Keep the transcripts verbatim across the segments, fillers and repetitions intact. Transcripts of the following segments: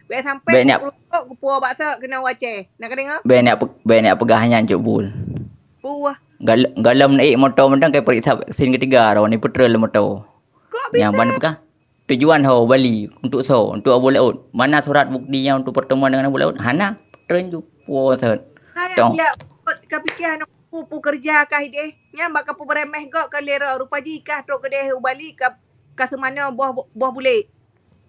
Bèk sampai Bèk nyak kupeurukok, kupuwoe bak sôk keunoe u Aceh. Na kadeungö? Bèk nyak pe-, bèk nyak peugah nyan, Cuk Bul. Puwoe. Gal-, galom naik moto mantong kai peuriksa vaksin ketiga, roh ni peutreun lé moto. Kok bisa? Nyang ban peugah, tujuan ho Bali, untuk soe? Untuk Abu Laôt. Mana surat bukti nyang untuk pertemuan dengan Abu Laôt? Hana, peutreun ju puwoe sot. Hai Tong. Abu Laôt, ka piké hana pu-, pu keureuja kah idéh? Nyan bak ka peubeuremeh gob ka lé roh. Rupa jih kah trok keudéh u Bali ka, ka seumanoe boh, boh bulek.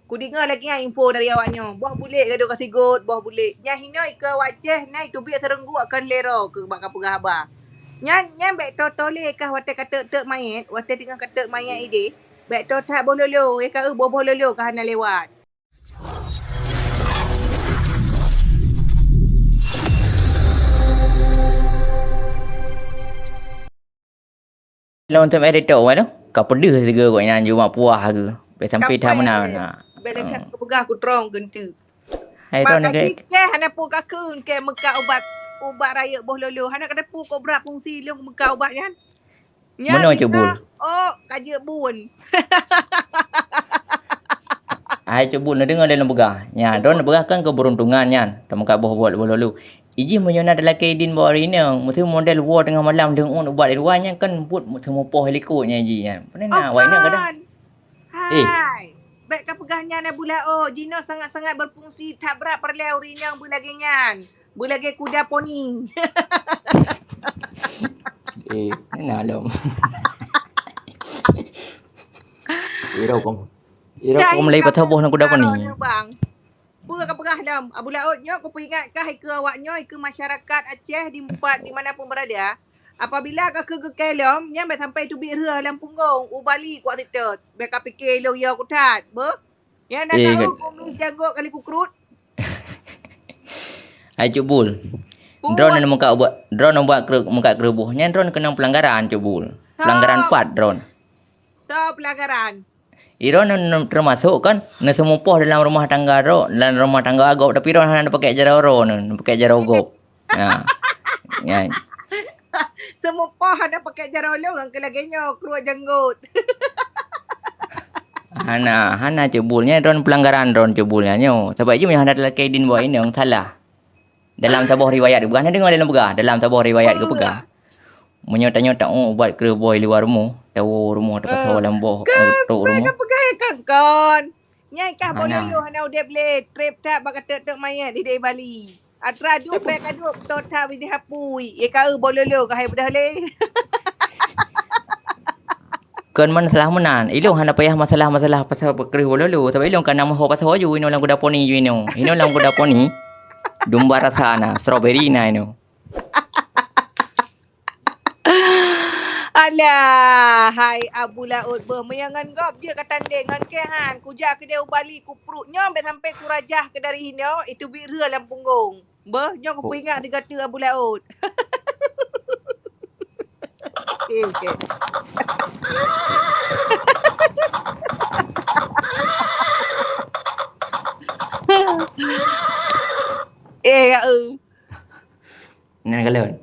Kudeungö lagèe nyan info dari awaknyoe. Boh bulek gadôh ka sigot, boh bulek. Nyan hinoe ikeue awak Aceh, na iteubiet seureuguek kon lé roh keu bak ka peugah haba. Nyan, nyan bèk toe-toe lé kah watèe ka teuk-teuk manyèt, watèe teungoh ka teuk manyèt idéh. Bèk toe that boh lolo, eh, ka eu boh-boh lolo ka hana lewat. Lôn teumé ri tok wai tu. Ka peudeuh sigoe gobnyan ju mak puah geuh. Bèk sampai that meunan. Bèk that kupeugah kutrông geunteuk. Hai mak tu ni kaji ke. Keh hana pu kakheun ke meukat ubat, ubat rayeuk boh lolo. Hana ka teupeu kobra fungsi lôn meukat ubat nyan. Nyan meunoe Cuk Bul. Oh, ka jeuet bun. Hai Cuk Bul, neudeungö lé lôn peugah. Nyan, droeneuh peugah kan keubeuruntungan nyan. Teumeukat boh, boh, boh lolo. Ijih meunyoe na talakèe idin bak ureueng inong, meusti model woe teungoh malam deungon ubat di luwa nyan kan buet seumeupôh likot nyan jih nyan. Pane na awak inong kadang. Eh. Hai. Bèk ka peugah nyan Abu Laôt, jinoe sangat-sangat berfungsi that brat peureulèe ureueng inong beulagèe nyan. Beulagèe kuda poni. Eh, na lom. Iro kong. Iro kong mulai patah boh na kuda poni. Bang. Peue ka peugah lom, Abu Laôt nyoe kupeuingat kah ikeue awaknyoe, ikeue masyarakat Aceh di empat, di mana pun berada, apabila ka keu geukée lom, nyan bèk sampai teubiet rheueh lam punggong, u Bali kuat sitot. Bèk ka pike lôn yo kuthat, beuh. Nyan na tahu kumis janggot kali kukrut. Hai Cuk Bul. Droeneuh meukat ubat, droeneuh ubat kreu-, meukat keureuboh. Nyan droeneuh keunong pelanggaran Cuk Bul. Pelanggaran pat droeneuh. Soe pelanggaran? Droeneuh teumasok kan, neuseumeupôh dalam rumah tangga droe, dalam rumah tangga gob, tapi droeneuh hana neupakèk jaroe droeneuh, neupakèk jaroe gob. Ha. Nyan. Seumeupôh hana pakèk jaroe lôn, nyang keu lagèe nyoe, kruet janggot. Hana, hana Cuk Bul nyan, droeneuh pelanggaran droeneuh Cuk Bul nyan nyoe. Sabab jih meunyoe hana talakèe idin bak inong, salah. Dalam saboh riwayat geupeugah, na deungö lé lôn peugah, dalam saboh riwayat geupeugah. Meunyoe tanyoe ta-ôk ubat kreueh boh i luwa rumoh, tawoe rumoh tapasoe lam boh, tok rumoh. Ka peugah kan kon. Nyang kah boleh lôn hana udép lé, trép that bak ka teuk-teuk manyét di Bali. Atra duek bèk ka duek beutôi that bak hapui. Ye ka eu bololo ka hai beudah lé. Kon masalah meunan, ilôn hana payah masalah-masalah pasal kreueh bololo, sabab ilôn ka na meuho pasoe ju inoe lam kuda poni ju inoe. Inoe lam kuda poni, dumba rasa na, strawberry na inoe. Alah, hai Abu Laôt beuh, meunyoe ngon gob jeuet ka tandeng ngon keuhan, kujak keudeh u Bali, kupruet nyoe bèk sampai kurajah keu dari hinoe, iteubiet rheueh lam punggong. Beuh, nyoe kupeuingat sigoe teuk Abu Laôt. Okey, okey. Eh, ya, eh. Nyan kalon.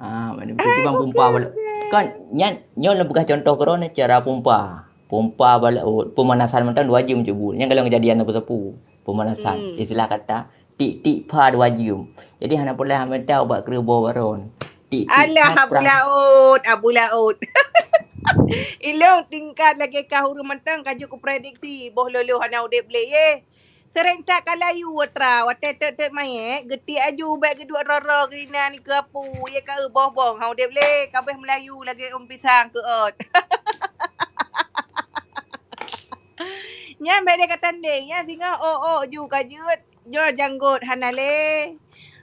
Ah, mana betul bang pumpa bala-, kan nyan nyoe lôn peugah contoh keudroe cara pumpa. Pumpa bala-, oh, pemanasan mantong dua jam Cuk Bul. Nyan kalon kejadian sapu-sapu. Pemanasan. Hmm. Istilah kata, tik-tik pha dua jam. Jadi hana peureulèe mita ubat kreueh boh baron. Tik-tik pha perang. Alah, Abu Laôt, Abu Laôt. Ilôn tingkat lagèe kah ureueng mantong ka jeuet kuprediksi boh lolo hana udép lé, ye. Sering that ka layu atra, watèe teuk-teuk manyét, geutiek aju bèk geuduek roro geuinan keu apu, ye ka eu boh-boh, hana udép lé, ka abéh meulayu lagèe ôn pisang keu ôt. Nyan bèk lé ka tandeng, nyan singoh ôk-ôk ju ka jeuet, nyoe janggot hana lé,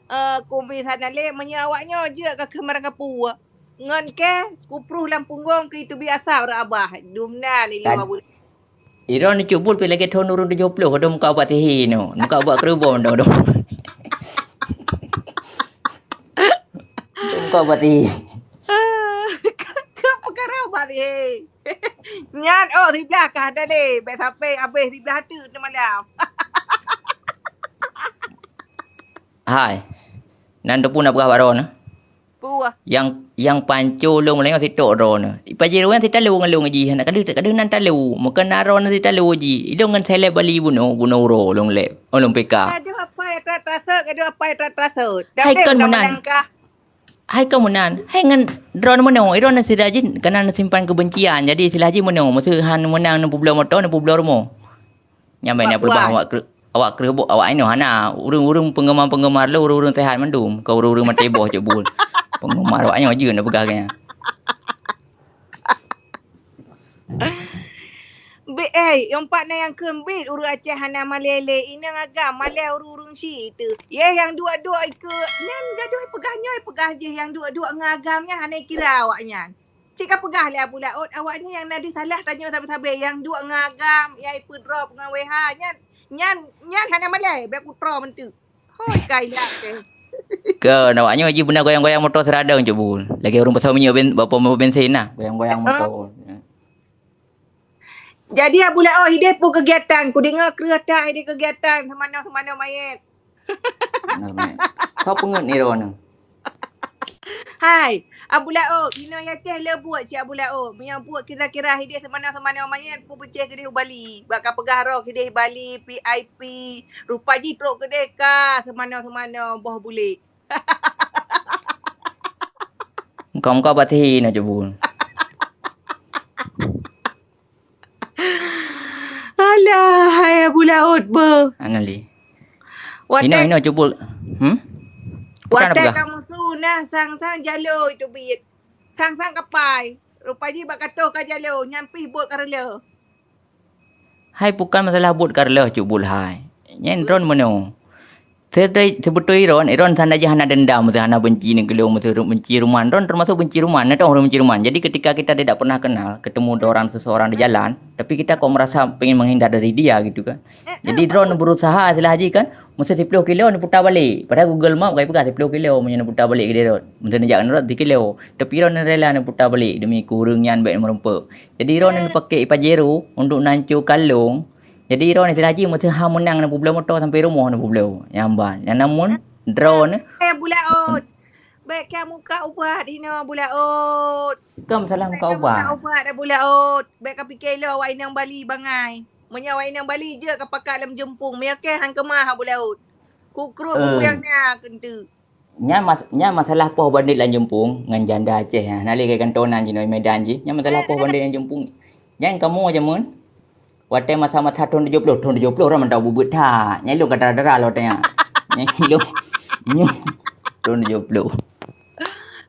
eh, kumis hana lé, meunyoe awak nyoe jeuet ka keuh marang kapu. Ngon kèe, kupruh lam punggong keu iteubiet asap rot abah. Dum na ilôn Abu. Droeneuh Cuk Bul pih lagèe thôn ureueng tujoh ploh, ka dong muka ubat sihé nyoe. Muka ubat keureuboh dong, dong. Muka ubat sihé. Ka, ka peukara ubat sihé. Nyan, oh, siblah ka ada lé. Bèk sampai abéh siblah teuk teumalam. Hai. Nan teupeu na peugah bak droeneuh. Peue? Nyang, nyang panco lôn meulayeue sitok droeneuh. Pajero nyan sitalo ngon lôn jih, hana kadeuh, kadeuh nan talo. Meukeunaro nan sitalo jih. Ilôn ngon seleb Bali bunoe, bunoe uroe lôn leb. Oh, lôn peka. Gadoh apai atra-atra sot, gadoh apai atra-atra sot. Hai kon meunan. Hai kon meunan. Hai ngon droeneuh meunoe, droeneuh sira jih kana neusimpan keubencian. Jadi silah jih meunoe, meuseu han meunang neupubloe moto, neupubloe rumoh. Nyan ban nyan peuleumbah awak kreueh, awak kreueh bok, awak inoe hana. Ureueng-ureueng penggemar-penggemar lôn, ureueng-ureueng sehat mandum. Kon ureueng-ureueng maté boh cok buet. Penggemar awak nyoe jeuet na peugah nyan. Bit, eh, nyang pat na nyang kheun bit ureueng Aceh hana malèe lé, inong agam malèe ureueng-ureueng syiek teuh. Yeh nyang duek-duek ikeue, nyan gadoh peugah nyoe, peugah jih nyang duek-duek ngon agam nyan hana ikira awaknyan. Cit ka peugah lé Abu Laôt, awaknyan nyang na deuh salah tanyoe sabe-sabe, nyang duek ngon agam, nyang ipeudrop ngon W H nyan, nyan, nyan hana malèe, bèk kutroe meunteuk. Hôi, ka ilak teuh. Kon, awaknyoe jih beuna goyang-goyang moto siradong cok buet. Lagèe ureueng pasau minyeuk ben-, bak pom bensin na, goyang-goyang moto. Jadi Abu Laôt, ideh peue keugiatan? Kudeungö kreueh that ideh keugiatan seumanoe-seumanoe manyét. Bener, manyét. Soe peungeut nirone? Hai, Abu Laôt, inoe Aceh le buet cit Abu Laôt. Meunyoe buet kira-kira ideh seumanoe-seumanoe manyét, peue beucéh keudeh u Bali. Bak ka peugah roh keudeh Bali, V I P. Rupa jih trok keudeh ka seumanoe-seumanoe boh bulek. Engkau-engkau bak sihi na cok buet. Alah, hai Abu Laôt beuh. Ana lé. Watèe, inoe, inoe cok buet. Hmm? Watèe ka musu na sang-sang jalo teubiet. Sang-sang kapai. Rupa jih bak katoh ka jalo, nyan pih buet ka reuloh. Hai, bukan masalah buet ka reuloh cok buet hai. Nyan droen meunoe. Seudai-, seubeutôi droen, droen sana jih hana dendam, hana benci ngon lôn, meusu benci ruman. Droen teumasok benci ruman, na teuh ureueng benci ruman. Jadi ketika kita tidak pernah kenal, ketemu orang seseorang di jalan, tapi kita kok merasa pengen menghindar dari dia gitu kan. Jadi droen berusaha silah jih kan, meusu siploh kilo neuputar balek. Padahal Google Map ka ipeugah siploh kilo meunyoe neuputar balek keudeh droen. Meusu neujak ngon droen sikilo. Tapi droen rela neuputar balek demi keu ureueng nyan bèk meurumpok. Jadi droen neupaké Pajero untuk nanco kalong. Jadi droen istilah jih meuteun ha meunang neupubloe moto sampai rumoh neupubloe. Nyang ban. Nyang namun droen. Eh, Abu Laôt. Bèk ka muka ubat hinoe Abu Laôt. Bukan masalah muka ubat. Bèk ka muka ubat Abu Laôt. Bèk ka pike lom awak inong Bali bangai. Meunyoe awak inong Bali jeuet ka pakat lam jumpung, meunyoe kèe han keumah Abu Laôt. Kukruet buku nyang na keuneuk. Nyan mas-, nyan masalah poh bandét lam jumpung ngon janda Aceh nyan. Hana lé keu kantonan jinoe Medan jih. Nyan masalah poh bandét lam jumpung. Nyan kamoe jameun watèe masa-masa thôn tujoh ploh, thôn tujoh ploh ram mantong bubuet that. Nyan lôn ka dara-dara lôn tanya. Nyan lôn nyoe thôn tujoh ploh.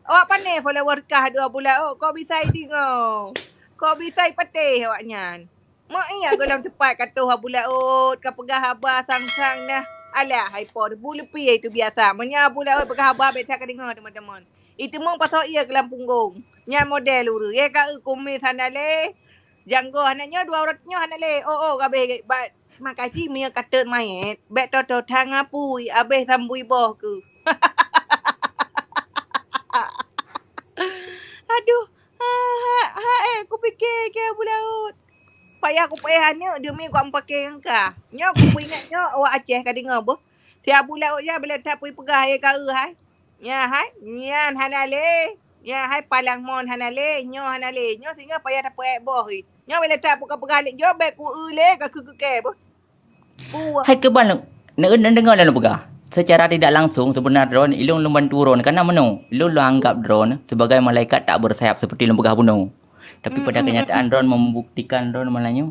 Awak pané follower kah dua bulan, oh, kok bisa idingoe? Kok bisa ipatéh awaknyan? Mak iya gohlom teupat ka toh Abu Laôt, ka peugah haba sang-sang nah. Alah, hai po, bu leupie itu biasa. Meunyoe Abu Laôt peugah haba, beta ka deungoe, teman-teman. Itu mong pasoe iya keu lam punggong. Nyan model ureueng. Ye ka eu kumis hana lé. Janggoh hana nyoe, dua urat nyoe hana lé. Oh, oh, ka abéh ba-, makajih meunyoe ka teuet manyét, bèk toto thang apui, abéh sambui boh keuh. Aduh. Ha, ha, ha, eh, kupike keu Abu Laôt. Payah kupeuéh aneuk demi kuameupaké ngon kah. Nyoe kupeuingat nyoe awak Aceh ka deungoe boh. Si Abu Laôt nyan bela that pui peugah ye ka eu hai. Nyan hai, nyan hana lé. Nyan hai palang mon hana lé, nyoe hana lé. Nyoe singoh payah tapeuék boh ih. Nyoe bela that pui ka peugah lé, nyoe bèk ku eu lé ka keu keu kèe boh. Hai keuban lôn, neu-, neudeungoe lôn peugah. Secara tidak langsung, sebenar droen, ilôn lôn bantu droen. Karena meunoe, ilôn lôn anggap droen sebagai malaikat tak bersayap seperti lôn peugah bunoe. Tapi pada kenyataan, droen membuktikan droen malah nyoe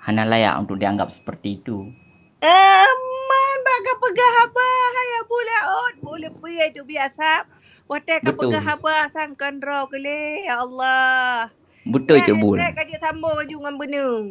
hana layak untuk dianggap seperti itu. Eh, man bak ka peugah haba, hai Abu Laôt, bu leupie itu biasa. Watèe ka peugah haba sang kon droe keu lé, ya Allah. Beutôi cok buet. Ka jeuet sambong laju ngon beuneung.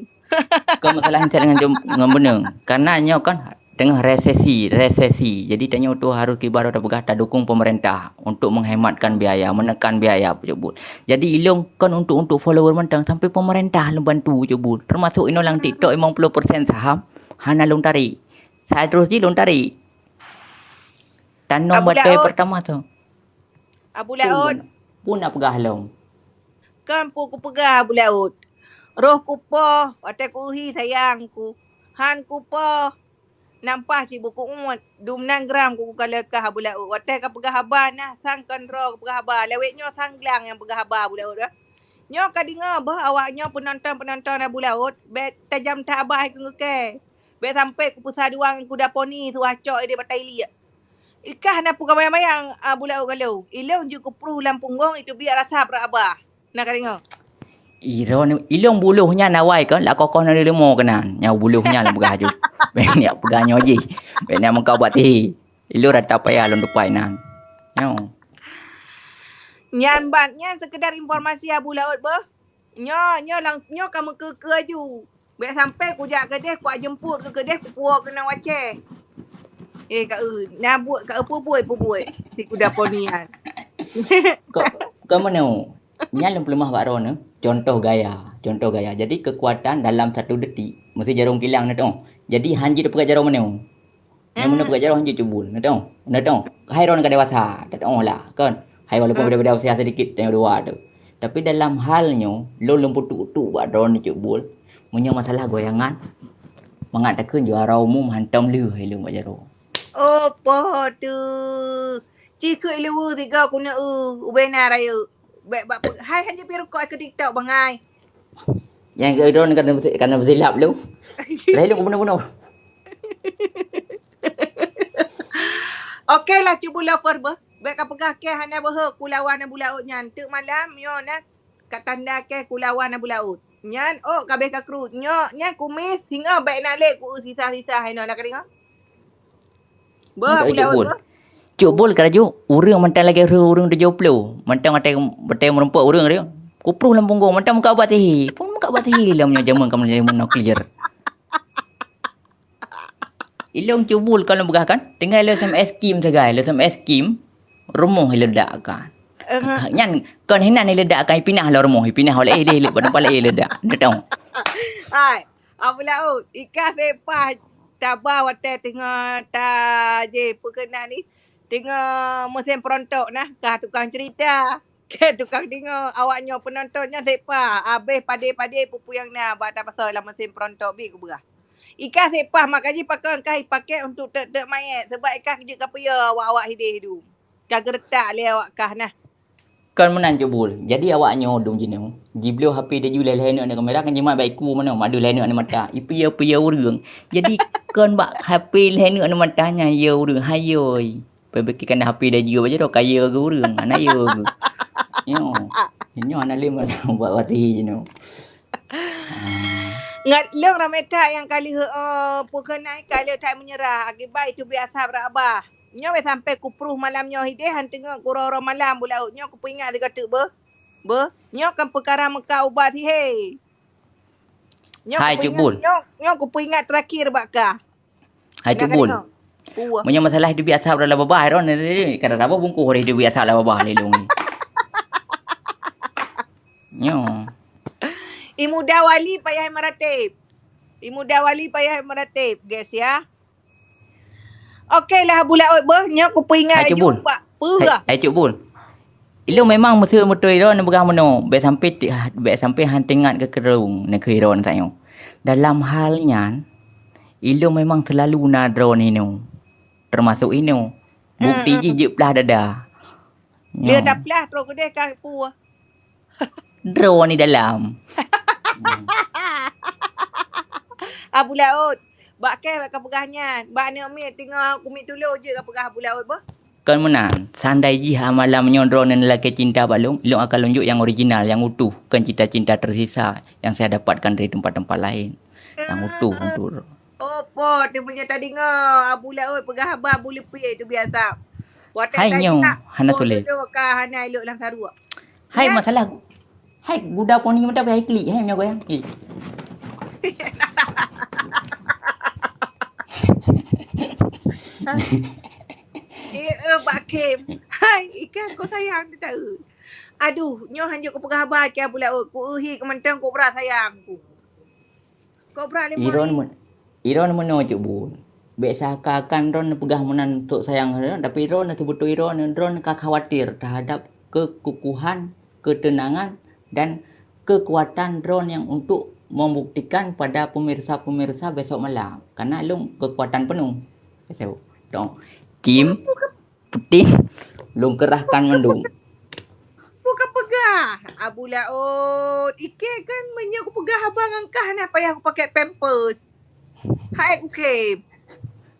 Kon masalah hanset ngon jom-, ngon beuneung. Karena nyoe kan teungoh resesi, resesi. Jadi tanyoe tu harus kiban tapeugah tadukung pemerintah untuk menghematkan biaya, menekan biaya cok buet. Jadi ilôn kon untuk, untuk follower mantong sampai pemerintah lôn bantu cok buet. Termasuk inoe lam TikTok limong ploh persen saham hana lôn tarék. Saat terus jih lôn tarék. Tanom batèe pertama tu. Abu Laôt. Pun nak peugah lom. Kan pun kupeugah Abu Laôt. Roh kupoh, watèe kuuhi sayang ku. Han kupoh. Nampah cit buku uet, dum nan gram kukalon kah Abu Laôt. Watèe ka peugah haba nah, sang kon droe ka peugah haba. Lawét nyoe sang glang nyang peugah haba Abu Laôt dah. Nyoe ka deungoe beuh awak nyoe peunonton-peunonton Abu Laôt, bèk tajam that abah keu ngukée. Bèk sampai kupeusaduang kuda poni suah cok idéh batai liek. Ikah na peue kabayang-bayang Abu Laôt ngon lôn. Ilôn jeuet kuprôh lam punggong iteubiet rasa brat abah. Na ka deungoe? Ilôn, ilôn buloh nyan awai kon, lakokoh na leumo keunan. Nyang buloh nyan lôn peugah ju. Bèk niat peugah nyoe jih. Bèk niat meuka ubat sihé. Ilôn rata payah lôn tupai nan. Nyoe. Nyan ban, nyan sekedar informasi Abu Laôt beuh. Nyoe, nyoe lang, nyoe ka meukeue-keue aju. Bèk sampai kujak keudeh, kuak jemput keu keudeh, kupuwoe keunan wacée. Eh, ka eu, na buet, ka eu peubuet, peubuet. Si kuda poni nyan. Kok, kok meunoe? Nyan lôn peuleumah bak droeneuh, contoh gaya, contoh gaya. Jadi kekuatan dalam satu detik, meusti jarông kilang na teuh. Jadi han jeuet peugah jarông meunoe. Nyang meunoe peugah jarông han jeuet cubul, na teuh. Na teuh. Hai droeneuh ka dewasa, ta teuh lah, kan? Hai walaupun beda-beda usia sedikit, tanyoe dua tu. Tapi dalam hal nyoe, lôn lôn peutuk-tuk bak droeneuh cubul. Meunyoe masalah goyangan, mangat takheun juara umum hantom lheueh hai lôn bak jaroe. Oh, poh tu. Ci sui luwu sigo keuneuk eu, ubena rayeuk. Bèk bak pe-, hai hana pi rukok keu TikTok bangai. Nyang keudroe kana kana beusilap lom. Lalu bunoe-bunoe. Oke lah, cuba lover beuh. Bèk ka peugah kèe hana beuhe kulawan Abu Laôt nyan. Teuk malam nyoe na ka tanda kèe kulawan Abu Laôt. Nyan oh ka bèh ka kruet. Nyoe nyan kumis singoh bèk na lé ku sisa-sisa hai nyoe na ka deungoe. Beuh, Abu Laôt beuh. Cuk Bul ka laju, ureueng mantong lagèe ureueng tujoh ploh. Mantong watèe, watèe meurumpok ureueng tu, kuprôh lam punggong, mantong meukat ubat sihé. Pun meukat ubat sihé lom nyoe jameun ka jameun nuklir. Ilong Cuk Bul ka lôn peugah kan, tinggai lôn S M S Kim sagai, lôn S M S Kim, rumoh iledak kan. Nyan kon hinan iledak kan, ipinah lom rumoh, ipinah oleh eh deh, lôn pada palek iledak. Dah tahu. Hai. Abu Laôt, ikah sepah taba watèe teungoh ta jih peue keunan ni, teungoh musém peurontok nah, kah tukang cerita, kah tukang deungoe, awak nyoe peunonton nyan sepah, abéh padé-padé peue-peue nyang na bak tapasoe lam musém peurontok bi kubeurah. Ikah sepah maka jih pakon kah ipakèk untuk tek-tek manyét, sabab ikah jeuet ka peuyô awak-awak hideh dum. Ka geuretak lé awak kah nah. Kon meunan Cuk Bul. Jadi awak nyoe dum jinoe, jibloe H P daju lhèe-lhèe neuk kamera kan jimat bak iku meunoe, madeuh lhèe neuk mata. Ipiye-piye ureueng. Jadi kon bak H P lhèe neuk mata nyan ye ureueng hayôi. Pebeki kan H P daju bak jaroe kaya ke ureueng, hana ye ke. Nyoe. Nyoe hana lé meunan bak watèe jinoe. Ngat lôn ramé that nyang ka lheueh, oh, peue keunan ka lheueh that meunyeurah, akibat itu biasa brat abah. Nyoe bèk sampai kuprôh malam nyoe hideh han teungoh kuroro malam Abu Laôt nyoe kupeuingat sigoe teuk beuh. Beuh, nyoe kan peukara meukat ubat sihé. Nyoe hai Cuk Bul. Nyoe, nyoe kupeuingat terakhir bak kah. Hai Cuk Bul. Meunyoe masalah itu biasa udah lah babah Ron, kada tahu bungkuh hari itu biasa lah babah lelong ni. Nyoe. Imuda wali payah meratib. Imuda wali payah meratib, guys ya. Oke lah Abu Laôt beuh, nyoe kupeuingat laju bak peue. Hai Cuk Bul. Ilong memang meuseu meutuai droe neupeugah meunoe, bèk sampai ti-, bèk sampai han teuingat keu keureueng neukheun droe tanyoe. Dalam hal nyan, ilong memang seulalu na droe inoe, teumasok inoe. Bukti jih jeuet plah dada. Dia dah plah terus keudeh ka peue. Droe ni dalam. Abu Laôt. Bak kèe bak ka peugah nyan. Bak aneuk miet teungoh kumiet tulo jeuet ka peugah Abu Laôt beuh. Kon meunan, seandai jih malam nyoe droeneuh neulakèe cinta bak lôn, lôn akan lôn jok nyang original, nyang utuh, kon cinta-cinta tersisa yang saya dapatkan dari tempat-tempat lain. Nyang utuh untuk Oh, po, teuma nyan tadeungoe Abu Laôt peugah haba Abu Leupie itu biasa. Watèe hai nyoe, hana tuléh. Ka hana ilok lam saruek. Hai masalah, hai guda poni mata hai klik, hai nyoe goyang. Eh. Eh, eh, Pak Kim. Hai, ikan kau sayang dia tahu. Aduh, nyoe hanjeuet kupeugah haba keu Abu Laôt. Ku uhi keumantöng kubra sayang ku. Kobra lé Iron men-, Iron meunoe Cuk Bul. Bèk seakan-akan Ron neupeugah meunan untuk sayang Ron, tapi Ron seubeutôi Ron, Ron ka khawatir terhadap kekukuhan, ketenangan, dan kekuatan Ron yang untuk membuktikan pada pemirsa-pemirsa besok malam. Karena lôn kekuatan penuh. Besok. Dong. Kim. Puting, lôn kerahkan mandum. Bukan peugah Ah, Abu Laôt, ikei kan meunyoe kupeugah haba ngon kah hana payah kupakai pampers. Hai kukhem.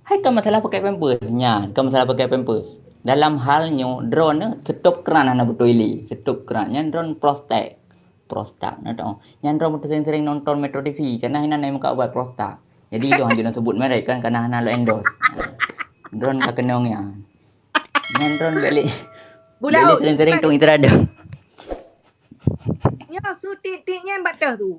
Hai, kon masalah pakai pampers nyan, kon masalah pakai pampers. Dalam hal nyoe, droeneuh stop kran hana beutôi lé, stop kran. Nyan droeneuh prostek. Prostak na tong. Nyan droeneuh sering-sering nonton Metro T V, karena hina na muka ubat prostak. Jadi, idong hanjeuet lôn sebut merek kan, karena hana lôn endorse. Droeneuh ka keunong nyan. Nyan droeneuh bèk lé. Bula Bèk lé Ut, sering-sering tong Instagram. Nyoe su tiek-tiek nyan bak teuh tu.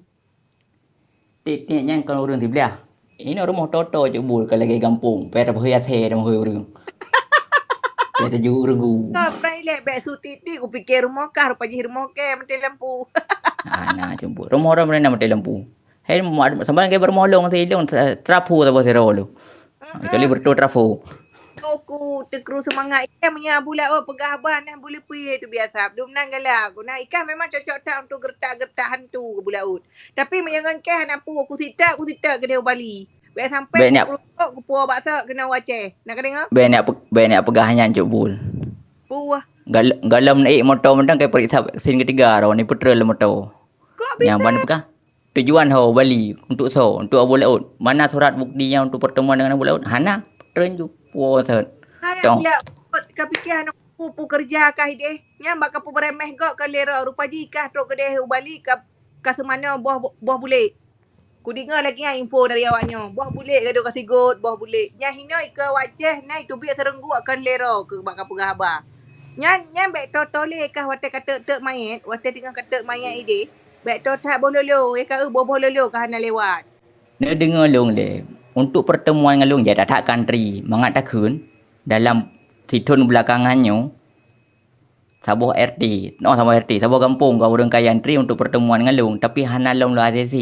Tiek-tiek nyan kon ureueng siblah. Inoe rumoh toto cuk bul ka lagèe gampông. Payah tapeuhôi asèe tameuhôi ureueng. Payah tajeuet regu. Ka prai lé bèk su tiek-tiek kupike rumoh kah, rupa jih rumoh kèe meuti lampu. Hana cuk bul. Rumoh droeneuh na meuti lampu. Hai, ma-, sambal lagèe baroe molong si ilong tra-, trafo saboh sidroe lom. Heeh. Kecuali beureutoh trafo. Ku, ku teukru seumangat. Iya, meunyoe Abu Laôt peugah haba nah buleupie teubiasa. Dum nan galak ku. Nah, ikah memang cocok that untuk geuretak-geuretak hantu keu Abu Laôt. Tapi meunyoe ngon kèe hana peue, ku sitak, ku sitak keudéh u Bali. Bèk sampai Bèk nyak kupeurukok, kupuwoe bak sot keunoe u Aceh. Na ka deungö? Bèk nyak pe-, bèk nyak peugah nyan cuk bul. Peue? Gal-, galom naik moto mantong kai peuriksa vaksin ketiga, roh ni peutreul moto. Kok bisa? Nyang ban peugah? Tujuan ho Bali untuk soe? Untuk Abu Laôt. Mana surat buktinya untuk pertemuan dengan Abu Laôt? Hana. Treun ju puwoe sot. Hai Abu Laôt, ka pike hana peue-peue keureuja kah ideh? Nyan bak ka peubeuremeh gob ka lé roh. Rupa jih kah trok keudeh u Bali ka, ka seumanoe boh, boh bulek. Kudeungoe lagèe nyan info dari awak nyoe. Boh bulek gadoh ka sigot, boh bulek. Nyan hinoe ikeue awak Aceh, na iteubiet seureueng guek ka lé roh keu bak ka peugah haba. Nyan, nyan bèk toe-toe lé kah watèe ka teuk-teuk manyét, watèe teungoh ka teuk manyét ideh. Bèk toe that boh lolo, eh, ka eu boh-boh lolo ka hana lewat. Neudeungoe lôn lé, untuk pertemuan ngon lôn jai that-that kantri, mangat takheun dalam sithon beulakangan nyoe, saboh R T, oh, saboh R T, saboh gampông ka ureueng kaya antri untuk pertemuan ngon lôn, tapi hana lôn lôn A C C.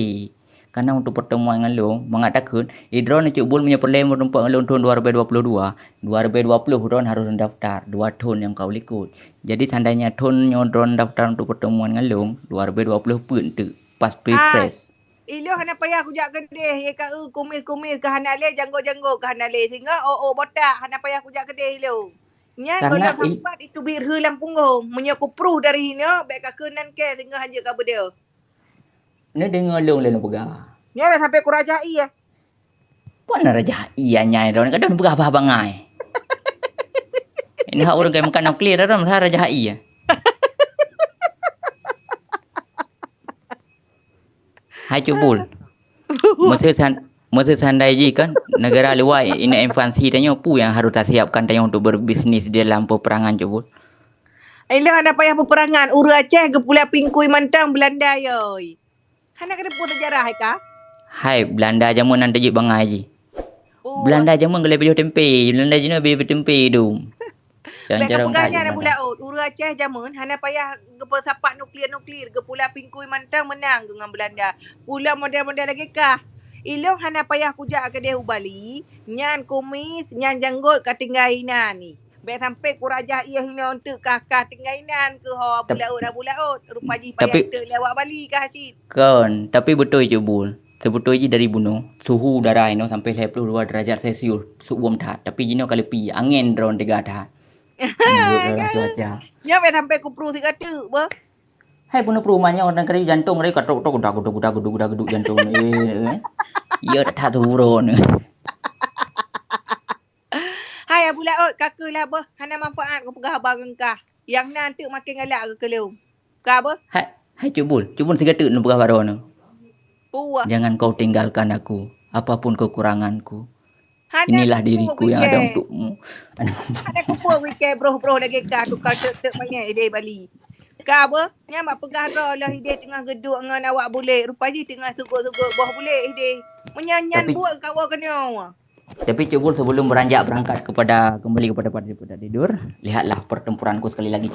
Karena untuk pertemuan ngon lôn, mangat takheun, idroeneuh cuk bul meunyoe peureulèe meurumpok ngon lôn thon dua ribèe dua ploh dua, dua ribèe dua ploh droeneuh harôh daftar, dua thon nyang ka u likot. Jadi, seandainya thon nyoe droeneuh daftar untuk pertemuan ngon lôn, dua ribèe dua ploh peuet teuk, pas pilpres. Ilôn hana payah kujak keudeh, ye ka eu kumis-kumis ka hana lé, janggot-janggot ka hana lé, sehingga ôk-ôk botak hana payah kujak keudeh ilôn. Nyan gohlom sampat iteubiet rheu lam punggong. Meunyoe kupruh dari hinoe, bèk ka keunan kèe singoh hanjeuet ka beudeuh. Neudeungoe lôn lôn peugah. Nyan dah sampai kurajah ie. Peue na rajah ie nyai droeneuh, kadang peugah bah bangai. Ini hak ureueng kai makan nuklir dah, dah rajah ie. Hai cuk bul. Meuseu san-, meuseu sandai jih kan, negara luwa ini invasi tanyoe, peue nyang harôh tasiapkan tanyoe untuk berbisnis di dalam peperangan cuk bul? Ilôn hana payah peperangan, ureueng Aceh geupula pingkui mantong Beulanda yoi. Hana ka teupeue seujarah hai ka? Hai, Beulanda jameun nan tajeuet bangai jih. Oh. Beulanda jameun geulai pajoh tempe, Beulanda jinoe pajoh tempe dum. Bèk ka peugah nyan Abu Laôt, ureueng Aceh jameun hana payah geupeusapat nuklir-nuklir, geupula pingkui mantong meunang geuh ngon Beulanda. Pula model-model lagèe kah. Ilôn hana payah kujak keudeh u Bali, nyan kumis, nyan janggot ka tinggai inan ni. Bèk sampai kurajah ie hinoe eunteuk kah, kah tinggai inan keuh ho Abu Laôt, Abu Laôt. Rupa jih payah eunteuk lé awak Bali kah cit. Kon, tapi beutôi cuk bul. Seubeutôi jih dari bunoe, suhu udara inoe sampai lhèe ploh dua derajat Celcius, seuuem that. Tapi jinoe ka leupie, angén droeneuh teuga that. Menurut rasa cuaca. Nyan bèk sampai kupruh sigoe teuk beuh. Hai, bunoe perumahan nyoe, kadang-kadang jantong, kadang katok-tok, gudak, gudak, gudak, gudak, gudak, gudak, jantong. Eh, eh. Ya, that, that, turun. Hai, Abu Laôt, ka keuh lah beuh, hana manfaat kupeugah haba ngon kah. Nyang na eunteuk makin galak keu lôn. Ka beuh? Hai, hai, cuk bul, cuk bul sigoe teuk neupeugah baroe nyoe. Peue? Jangan kau tinggalkan aku, apapun kekuranganku. Inilah diriku yang ada untukmu. Hana kupeue wikée broh-broh lagée ka tukang teuk-teuk manyét idéh Bali. Ka beuh, nyan bak peugah droe lôn idéh teungoh geuduek ngon awak bulek, rupa jih teungoh sugot-sugot boh bulek idéh. Meunyan nyan buet kawoe keunoe. Tapi cuk bul, sebelum beranjak berangkat kepada, kembali kepada tempat tidur, lihatlah pertempuranku sekali lagi.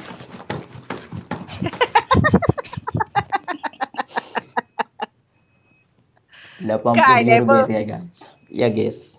Lapan puluh ribu rupiah, guys. Ya, guys.